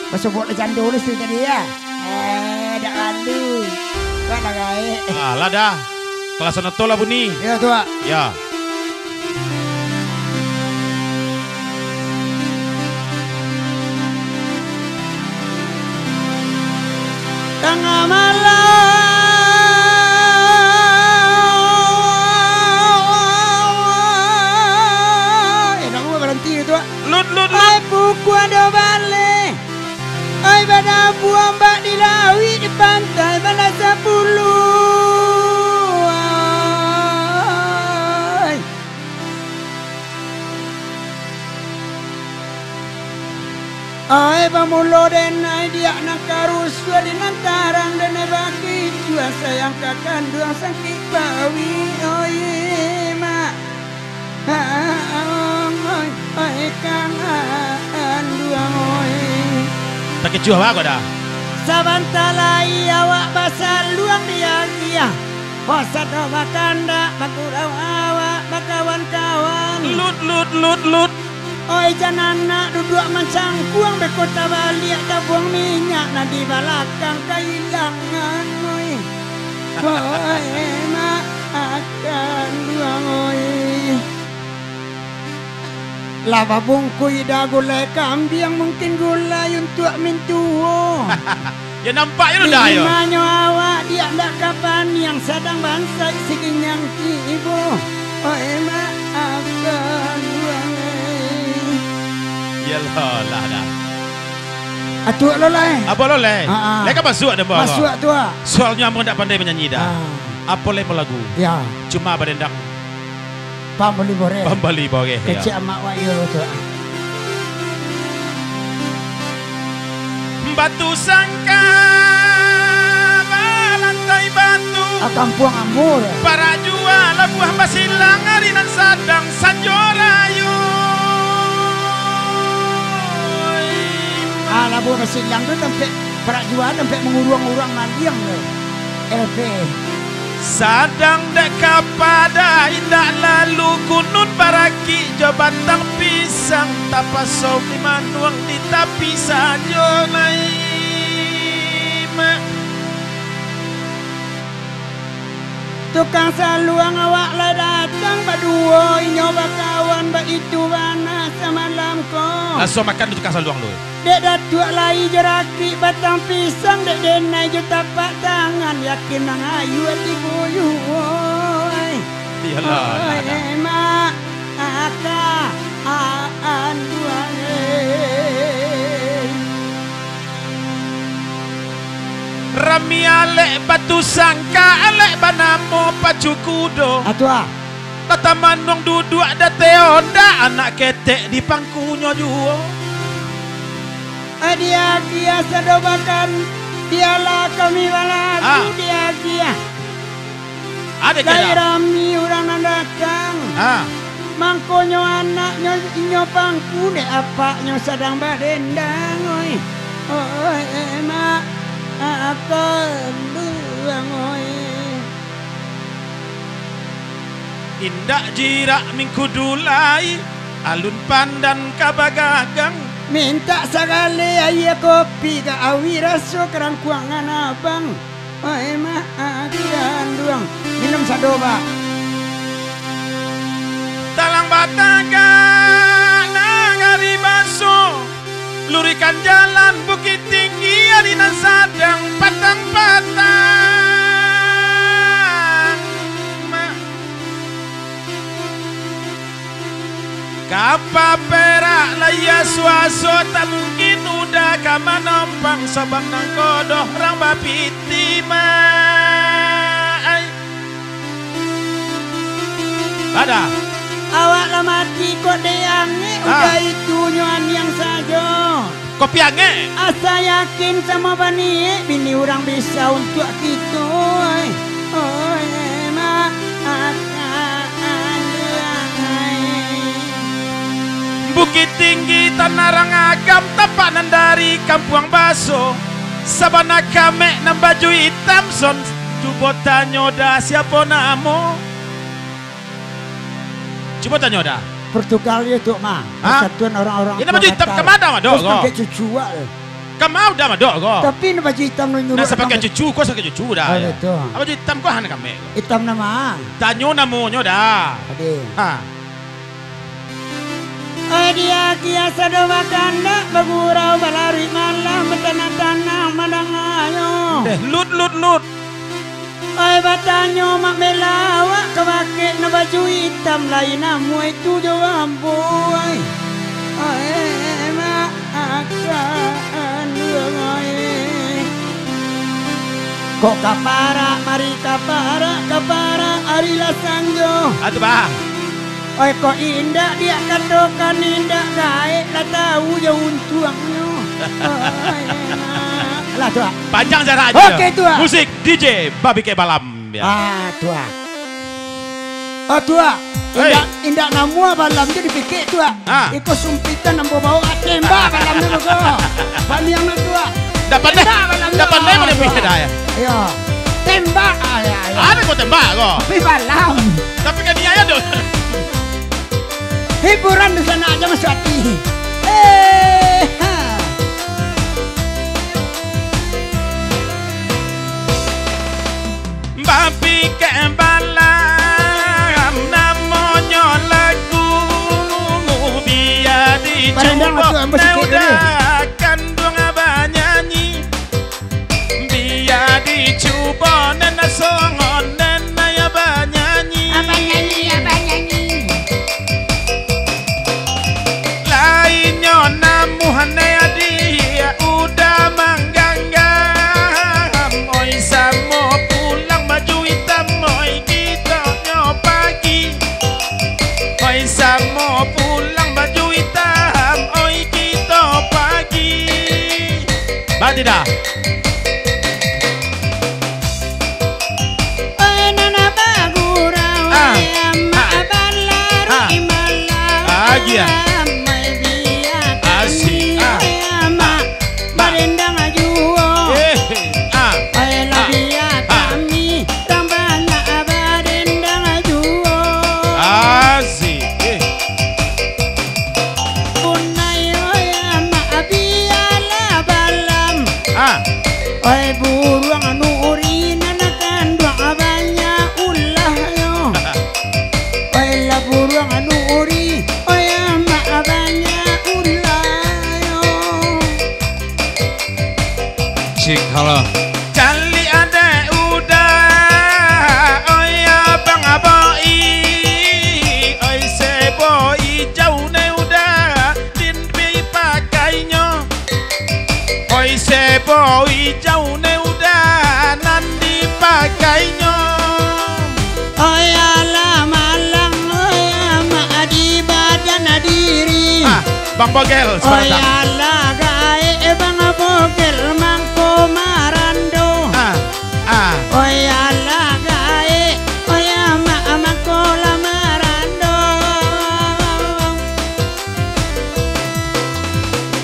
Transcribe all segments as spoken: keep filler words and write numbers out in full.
Basobok lah cando lu situ tadi, ya. Eh, dak lalu. Kan lah gaek. Alah dah. Kelas sonato lah bunyi. Ya, Tuak. Ya. Tangah malam. Eh, nak buat baranti tu, Tuak. Lut, lut, lut. Ai, pukua dua baleh. Ai, badabuah ombak di lauik, di pantai Banda Sapuluah. Ai. Ai, bamulo denai diak nan karusuah, di nan tarang denai bakicuah, sayang ka kanduang sangkik pawi, oi, mak. Oi, oi, kanduang, oi. Takicuah baa ko dah. Sabanta lai awak basaluang di agia. Kok sado bakandak bagurau awak bakawan-kawan. Lut, lut, lut, lut. Oi, jan anak duduak mancangkuang, beko tabaliak tabuang minyak, nan di balakang kailangan, oi. Oi, mak, akan duang, oi. Lah babungkuih dah gulai kambiang, mungkin gulai untuak mintuo. Yo nampak yo dah yo. Dimanyo awak diak ndak ka paniang, sadang bansaik siginyang tibo. Oi, mak, akan duang, eh. Iyolah, lah dah. Atuak lo lai. Apo lo lai? Ha, ha. Lai ka masuak dah, Bang? Masuak tu, ah. Soalnyo ambo ndak pandai manyanyi dah. Ah. Apo lai malagu? Ya. Cuma badendang. Pambali boreh. Pambali boreh, ya. Kecek amak wak iyo tu. Batu sangka balantai batu. Ah, kampuang ambo tu. Parak jua labuah basilang ari nan sadang sanjo rayo. Ah, labuah basilang tu tampek parak jua, tampek manguruang urang maliang tu. L P. Sadang dek kapada indak lalu kunun barakik jo batang pisang, tapaso bali manuang di tapi sajo lai, mak. Tukang saluang awak lai datang baduo, inyo bakawan baitu bana samalam ko. Laso makan tu tukang saluang tu. Dek Datuak lai jo rakik batang pisang, dek denai jo tapak tangan, yakin mangayu ati buyuo, ai. Iyolah, oi, lah, dah. Mak, aka, a-, anduang, eh. Rami alek batu sangka, alek banamo pacu kudo. Atua. Tatamanong duduak dateh ondak, anak ketek di pangkunyo juo. Adiak-adiak sadobakan, dialah kami balagu. Ah. Diak-adiak. Ado lai kira rami urang nan datang. Ah. Mangkonyo anaknyo inyo pangku, dek apaknyo sadang badendang, oi. Oi, emak, akan duang, oi. Indak jirak mingkudu lai, alun pandan ka bagagang. Mintak sagaleh aia kopi, ka awi raso karangkuangan abang. Oi, mak, akan duang. Minum sado, Pak. Talang batagak nagari baso. Lurihkan jalan Bukittinggi, ari nan sadang patang-patang. Kapa perak lai asuaso, tak mungkin uda ka manompang, sabab nangko doh urang bapiti, mak. Ai. Bada. Awak lah mati kok dek angek, ah, udah itu nyo aniang sajo. Kopi angek. Asa yakin samo baniek, bini urang bisa untuak kito, oi. Oi, mak, akan duang, ai. Bukittinggi, Tanarang Agam, tapak nan dari kampuang baso. Sabana kamek nan baju itam son, cubo tanyo dah siapo namo? Cubo tanyo dah. Portugal yo tu mah. Ha? Persatuan orang-orang. Ini baju itam ka mano, Dok? Terus pakai cucuak. Kama udah madok ko. Tapi nan baju itam nan nyuruak. Nan sapakai cucu ko, sapakai cucu dah. Oh, ya. Betul. Baju itam ko han kami. Itam nama? Tanyo namonyo dah. Ade. Ha. Ai, dia kia sado bakandak, bagurau balaruik malam, batanah-tanah mandanganyo. Eh, lut, lut, lut. Ai, batanyo Mak Bela awak ka bakeh nan baju itam lai namuah itu jo ambo, ai. Ai, Mak, akan, ai. Kok ka parak, mari ka parak, ka parak, ari lah sanjo. Ah, tu, bah. Oi, kok indak diak katokan, indak gaek lah tau jo untuangnyo. Oi, enak. Lah, tu, ah. Panjang jaraknyo. Oke, tu, ah. Musik D J Babi Kek Balam, ya. Ah, tu, ah. Oh, tu, ah. Hei. Indak, indak namuah balam tu dipikek tu, ah. Ah. Iko sumpitan ambo baok, ah, tembak balam tu, ko. Paniang tu, ah. Ndak pandai, tembak balam ndak tu, pandai ah, mana tu, pikek ah. Dah, ya. Iyo. Tembak, ah, ya, ya. Ado ko tembak ko. Tapi balam. Tapi kan niat tu. Hiburan di sana aja masuk hati. Eh, ha. Bapikek balam namonyo lagu, bia dicubo, Parandang masuk, ambo sikit dulu. Udah kanduang banyanyi. Bia dicubo nan songon nan banyanyi. Banyanyi, banyanyi. Lainnyo namuah ne dia udah mangganggam. Oi samo pulang baju itam, oi kito nyo pagi. Oi samo pulang baju itam, oi kito pagi. Ba tidak? Oi nan bagurau, ah, oi amak, ah, balaruik, ah, malam. Ah, agiah. Oi bia kami, asik, ah, oi amak, ah, badendang juo. Eh, ah, oi lah, ah, bia, ah, kami, urang banyak badendang juo. Asik, eh. Punai, oi amak, bialah balam. Ah. Oi buruang nuri nan kanduang banyak ulahnyo. Oi lah buruang nuri, oi amak, banyak ulahnyo. Cik, halo. Caliak dek udah, oi abang boi, oi sebo ijau ne udah, din pi pakainyo. Oi sebo ijau ne udah nan dipakainyo. Oi alah malang, oi amak, di badan diri. Ah, Bang Bogel, oi, sebentar. Alah gaek Bang Bogel mangko marando. Ah, ah. Oi alah gaek, oi amak, mangko lah marando.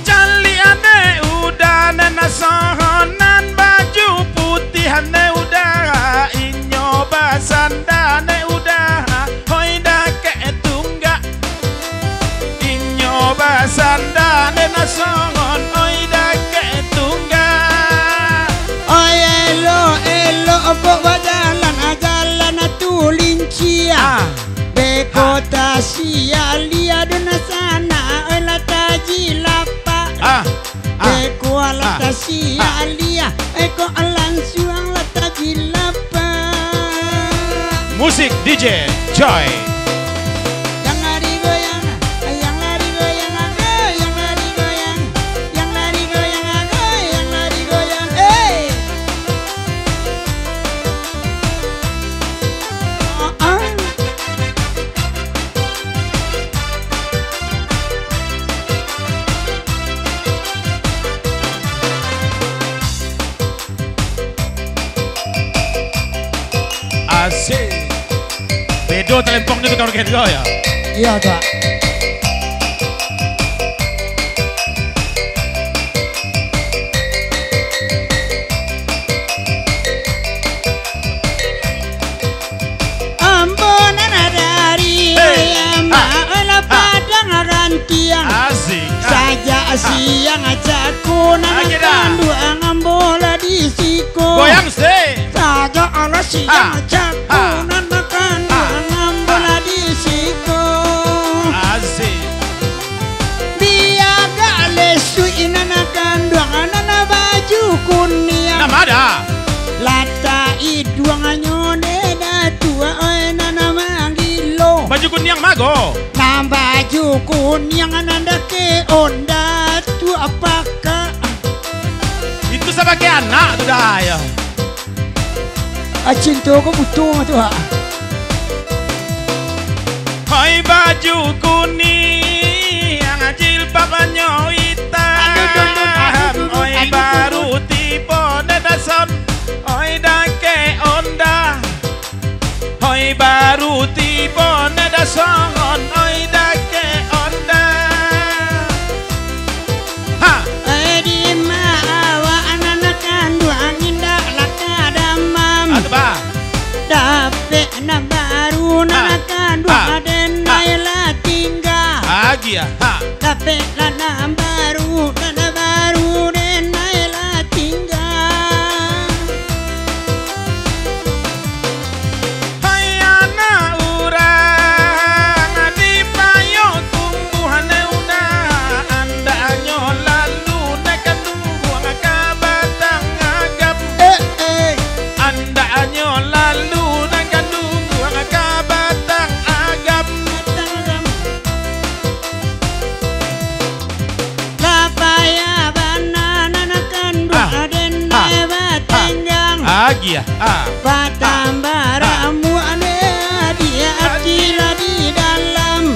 Caliak dek udah nan songon nan baju putiah ne udah, inyo basanda ne udah, hoi dakek tunggak. Inyo basanda ne nan songon, hoi dakek tunggak. Oi elok-elok kok bajalan, jalan tu lincik. Ah. Beko, ah, tasiak liak dunsanak, oi lah tajilapah. Ah, ah, beko lah, ah, tasiak, ah, liak, oi kok lansuang lah tajilapah. Musik D J Joy. Yang lari goyang, yang lari goyang, agai, yang lari goyang, yang lari goyang, agai, yang lari goyang, eh. Asik. Bedo talempong ni tukang orkes juo, yo? Iyo, Kak. Ambo nan dari, hei, Amak, ah, lah, ah, Padang Rantiang. Asik, ah. Sajak, ah, siang jaku Nan kanduang ambo lah di siko. Goyang se. Sajak alah siang cako nan kanduang ambo lah di siko. Asik. Biagak lesuik nan kanduang nan baju kuniang. Nama ada? Latak iduangnyo dek Datuak, oi, nan manggilo. Baju kuniang mago. Nan baju kuniang nan dakek onda tu apakah? Itu sabagai anak tu dah, yo. Ah, cinto ko butuh tu, ha. Hoi baju kuniang, jilbabnyo itam. Aduh, duh, duh, aduh, duh, duh, oi, aduh, duh, baru duh. Tibo dadason, oi, dakek onda. Hoi, baru tibo nada songon, oi, dakek onda. Ha. Eh, di ma awak nan kanduang indak lah ka damam. Atu ba. Dapek nan baru nan kanduang aden ai lah tingga. Agiah. Ha. Dapek lah nan baru, nan baru den ai lah tingga. Hai anak urang, di payo tumbuah ne udah, andaknyo lalu ne kanduang ka batang agam. Eh, eh. Andaknyo lalu ne kanduang ka batang agam. Batang agam. Lah payah bana nan kanduang aden ai batenggang. Agiah, ah. Batambah ramuak ne di ati lah di dalam.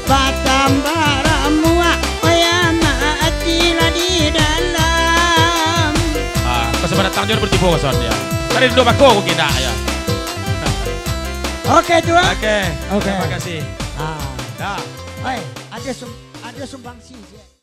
Batambah ramuak, oi amak, ati lah di dalam. Ah, kau sama datang jo bertipu kau son, yo. Tadi duduk bako mungkin dah, yo. Oke, tuan. Oke. Oke. Terima kasih. Ah. Dah. Oi, ado sum-, ado sumbangsi, je.